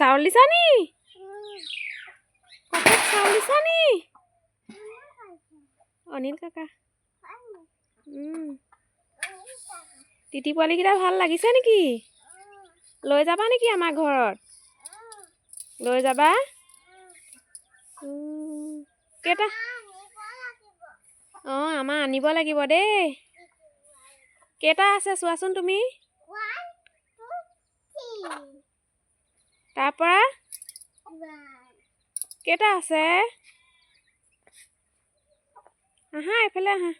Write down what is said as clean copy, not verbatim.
চাউল দিছা নি? ককাক চাউল দিছা নি? অনিল কাকা। তিতি পোৱালিকেইটা ভাল লাগিছে নেকি? লৈ যাবা নেকি আমাৰ ঘৰত? লৈ যাবা? কেইটা? অঁ, আমাৰ আনিব লাগিব দেই। কেইটা আছে চোৱাচোন তুমি। One, two, three. তাৰপৰা? One. কেইটা আছে? আহা, এইফালে আহা।